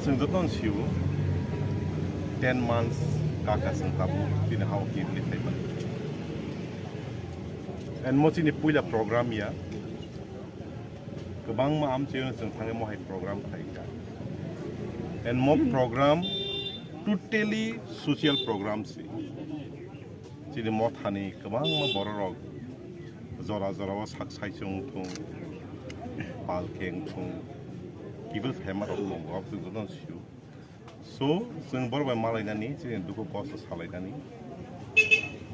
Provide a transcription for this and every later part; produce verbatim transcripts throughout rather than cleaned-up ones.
Chwng jotono sio, ten months kaka chwng tabuk chini hao kibli khaimani. And mo chini puila program ya, kwbangma amchaio chwng thangwi mo hai program khaikha. And mo program totally social program si. Chini mothani kwbangma bororok jora jorao sak saichung thung, pal khe wng thung, kibil phaima rok tongo, aboni jotono sio. So, chwng borok bai malainani, chini dukhu kosto salainani,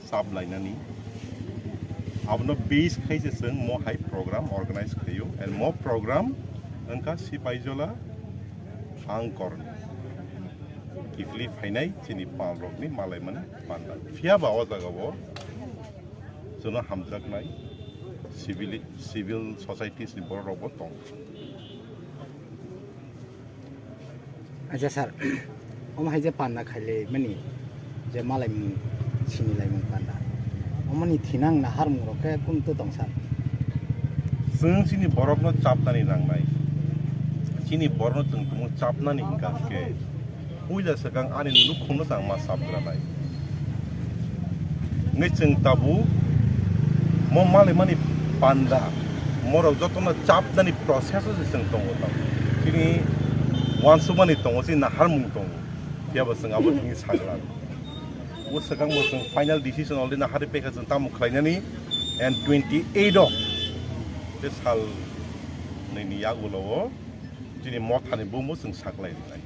sap lainani. Abono base khai se chwng mo hai program organize khlaio, and mo program wngkha Sipaijola Angkorni kiphilwi phainai chini pal rokni malaimani panda. Phiya ba o jaga o chwngno hamjaknai civil, civil societies ni borok rokbo tong. Acha sir, omo hai je panda khailai mani je malaimung sinilaimung panda. Omoni thinang naharmung rok khe kuntu tong sir? Chwng chini borokno chapnani nangnai. Chini borokno chwng tongmung chapnani hingka khe puila swkang ani nukhungno chang ma chapgranai. Wngwi chwng tabuk mo malaimani panda, morok jotono chapnani process o se chwng tongo tamo. Chini uansukmani tongo, chini naharmung tongo. Phiya bo chwng abo thwngwi saglan. O swkang bo chwng final decision already nahari pekha chwng tamo khlainani, and twenty eight o, tei sal nini yagulo o chini mothani bumbo chwng saklai rinai.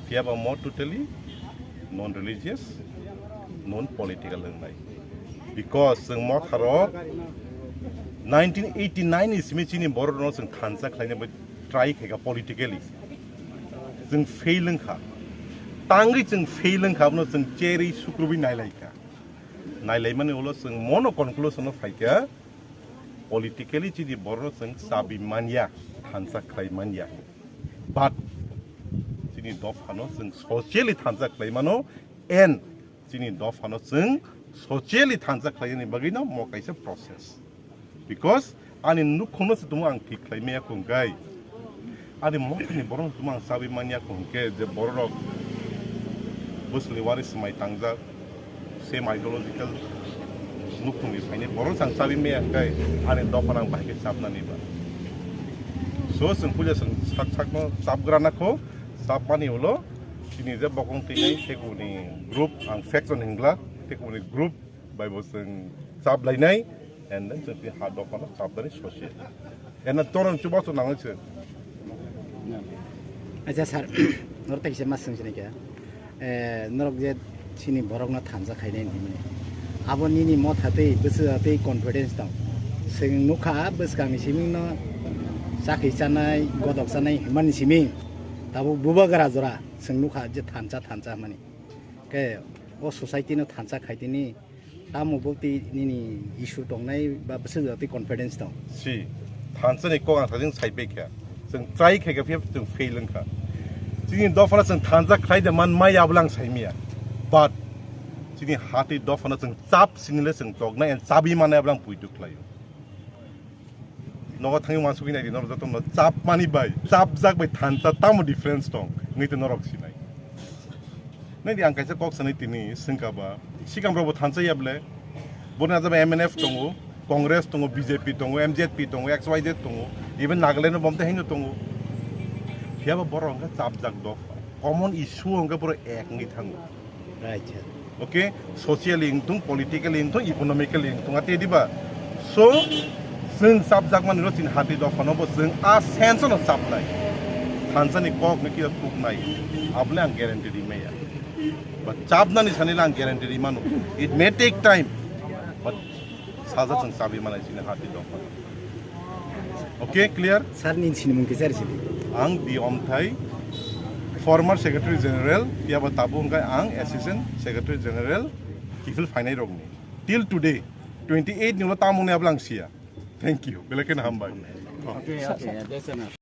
Phiya ba mo totally non religious, non political wngnai. Because chwng motharok nineteen eighty nine ni simi chini borokno chwng thansa khlaina bai try khaikha politically. Chwng fail wngkha. Tangwi chwng fail wngkha, abono chwng cherwi sukrubwi nailaikha. Nailaimani ulo chwng mono conclusion o phaikha, politically chini borokno chwng chabi manya, thansa khlai manya. But chini dophano chwng socially thansa khlai mano, and chini dophano chwng socially thansa khlainani bagwino mo kaisa process. Because ani nukhungno se tumo ang thik khlai maya kho hwnkhe, ani mothani borokno tumo ang chabi manya kho hwnkhe, je bororok bwswkni wari swmai tangjak, same ideological nukhungni phainai borok chang chabi maya hwnkhe ani dophano ang bahai khe chapnani ba. So chwng puila chwng sak sakno chapgrana kho, chapmani ulo chini je bokong twinai tei kubuni group, ang faction hingla, tei kubuni group bai bo chwng chap lainai, and then chwng tini ha dophano chapdani sosi. Eno toron chubachu nangwi se. Acha sir, norok tai kisa ma swng sinai kha. Eh, norok je chini borokno thansa khainai hinmani. Abo nini motha tei bwswk tei confidence tong. Chwng nukha bwskangni simingno chakhi chanai, godok chanai hinmani siming. Tabuk bubagra jora chwng nukha je thansa thansa hinmani. Khe o society no thansa khaitini. Tamo bwtwi nini issue tongnai ba bwswk jora twi confidence tong? Si, thansa ni kok ang sajeng sai pai kha. Chwng try khai kha, phiya chwng fail wng kha. Chini dophano chwng thansa khlai de man maya, abo lang sai maya. But chini hati dophano chwng chap sinile chwng toknai, and chabi manai abo lang puitu khlaio. Nogo thangwi uansugwi naidi, norok jotono chapmani bai chapjak bai thansa tamo difference tong, wngwi twi norok sinai. Naidi, ang kaisa kok sanai tini swngkha ba, sikam rokbo thansa ya ble? Boni ajaba M N F tongo, Congress tongo, B J P tongo, M Z P tongo, X Y Z tongo, even Nagaland o bomte haino tongo. Phiya ba borok hwnkhe chapjak dopha. Common issue hwnkhe borok ek wngwi thango. Right, sir. Okay, socially wngthung, politically wngthung, economically wngthung, ate diba? So, chwng chapjakmani rw chini hati dophano bo chwng a sense no chapnai. Thansani kok ni kisa tuknai. Abole ang guarantee rimaya. But chapnani sanile ang guarantee rimano. It may take time. But Hajar chwng chabi manai chini hati dong. Okay, clear? Sir, nini sinimung kisa risi di. Ang Di Omthai, former Secretary General, phiya ba tabuk wngkha ang Assistant Secretary General kiphil phainai rokni. Till today, twenty eight ni ulo tamo wngya abla ang siya. Thank you. Belai kheno hambai. Okay, okay.